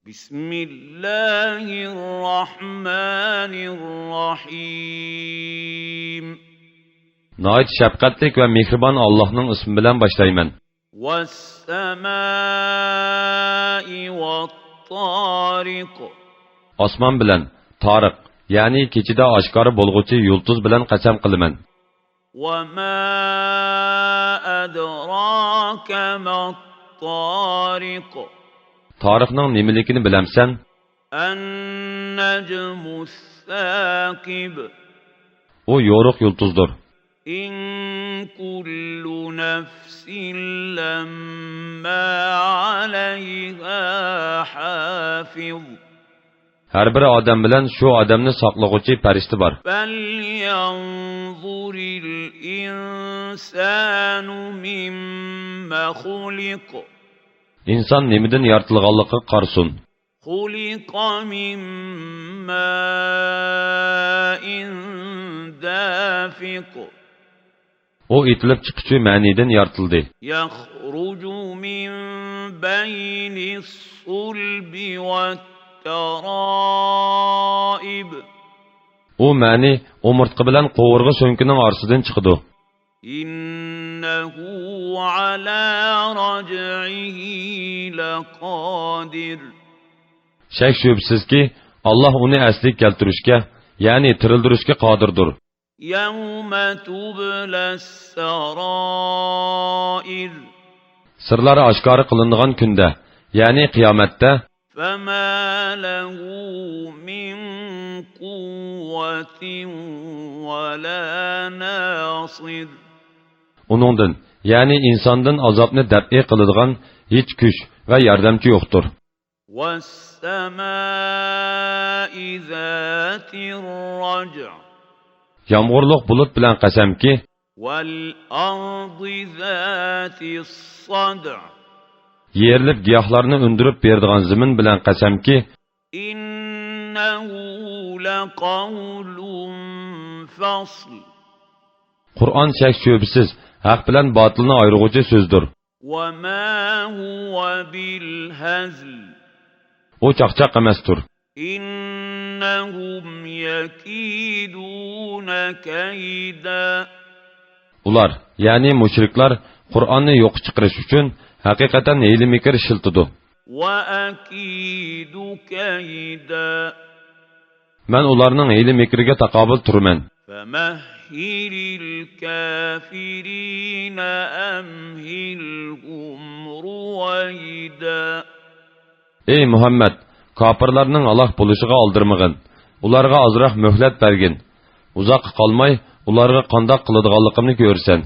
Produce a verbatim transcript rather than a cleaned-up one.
بسم الله الرحمن الرحيم. ناھايىتى شەپقەتلىك ۋە مېھرىبان ئاللاھنىڭ ئىسمى بىلەن باشلايمەن. والسماء والطارق. ئاسمان بىلەن، تارىق، يەنى كېچىدە ئاشكارا بولغۇچى يۇلتۇز بىلەن قەسەم قىلىمەن. وما أدراك ما الطارق. تارىقنىڭ نېمىلىكىنى بىلەمسەن؟ النجم الثاقب. ئۇ يورۇق يۇلتۇزدۇر. إن كل نفس لما عليها حافظ. ھەر بىر ئادەم بىلەن شۇ ئادەمنى ساقلىغۇچى پەرىشتە بار. فلينظر الإنسان مم خلق. ئىنسان نېمىدىن يارىتىلغانلىقىغا قارىسۇن. خلق من ماء دافق. ئۇ ئېتىلىپ چىققۇچى مەنىدىن يارىتىلدى. يخرج من بين الصلب والترائب. ئۇ مەنى ئومۇرتقا بىلەن قوۋۇرغا سۆڭىكىنىڭ ئارىسىدىن چىقىدۇ. إنه على رجعه لقادر. شەك-شۈبھىسىزكى، ئاللاھ ئۇنى ئەسلىگە كەلتۈرۈشكە، يەنى تىرىلدۈرۈشكە قادىردۇر. يوم تبلى السرائر. سىرلار ئاشكارا قىلىنىدىغان كۈندە، يەنى قىيامەتتە. فما له من قوة ولا ناصر. ئۇنىڭدىن، يەنى ئىنساندىن ئازابنى دەپئى قىلىدىغان ھېچ كۈچ ۋە ياردەمچى يوقتۇر. والسماء ذات الرجع. يامغۇرلۇق بۇلۇت بىلەن قەسەمكى، والأرض ذات الصدع. يېرىلىپ گىياھلارنى ئۈندۈرۈپ بېرىدىغان زېمىن بىلەن قەسەمكى، إنه لقول فصل. قۇرئان شەك-شۈبھىسىز ھەق بىلەن باتىلنى ئايرىغۇچى سۆزدۇر. وما هو بالهزل. ئۇ چاقچاق ئەمەستۇر. إنهم يكيدون كيدا. ئۇلار، يەنى مۇشرىكلار، قۇرئاننى يوققا چىقىرىش ئۈچۈن ھەقىقەتەن ھىيلە-مىكىر ئىشلىتىدۇ. وأكيد كيدا. مەن ئۇلارنىڭ ھىيلە-مىكرىگە تاقابىل تۇرىمەن. فمهل الكافرين أمهلهم رويدا. ئەي مۇھەممەد، كاپىرلارنىڭ ھالاك بولۇشىغا ئالدىرىمىغىن، ئۇلارغا ئازراق مۆھلەت بەرگىن. ئۇزاققا قالماي ئۇلارغا قانداق قىلىدىغانلىقىمنى كۆرىسەن.